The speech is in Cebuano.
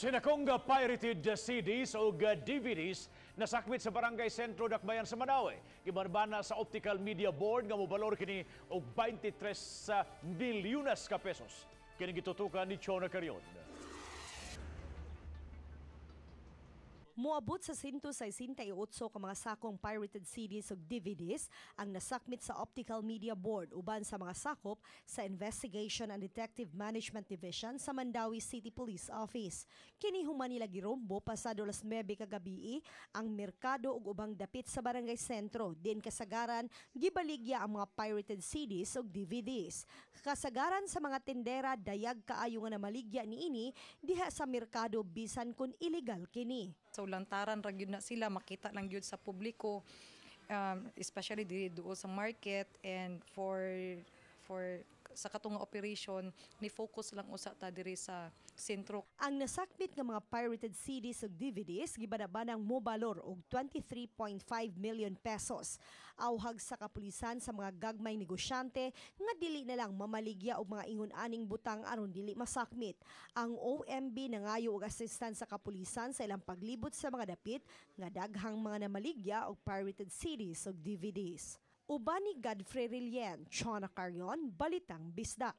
Sinakong pirated CDs o DVDs nasakmit sa Barangay Sentro, Dakbayan sa Manawe. Gibanbana sa Optical Media Board nga mobalor kini og 23 sa milyones ka pesos. Kini gitutukan ni Chona Carion. Moabot sa 168 ka mga sakong pirated CDs ug DVDs ang nasakmit sa Optical Media Board uban sa mga sakop sa Investigation and Detective Management Division sa Mandaue City Police Office. Kini human nila girombo pasado alas 9 kagabi ang merkado ug ubang dapit sa Barangay Sentro din kasagaran gibaligya ang mga pirated CDs ug DVDs. Kasagaran sa mga tendera, dayag kaayo nga namaligya niini diha sa merkado bisan kun illegal kini. So lantaran ra gyud na sila, makita lang gyud sa publiko, especially diri duol sa market, and for sa katong operation ni focus lang usa ta diri sa sentro. Ang nasakmit nga mga pirated CDs ug DVDs gibanabanang mobalor og 23.5 million pesos. Awhag sa kapulisan sa mga gagmay negosyante nga dili na lang mamaligya og mga ingon aning butang aron dili masakmit. Ang OMB nangayo og assistance sa kapulisan sa ilang paglibot sa mga dapit nga daghang mga namaligya og pirated CDs ug DVDs. Uban ni Godfrey Relien, Chona Carion, Balitang Bisdak.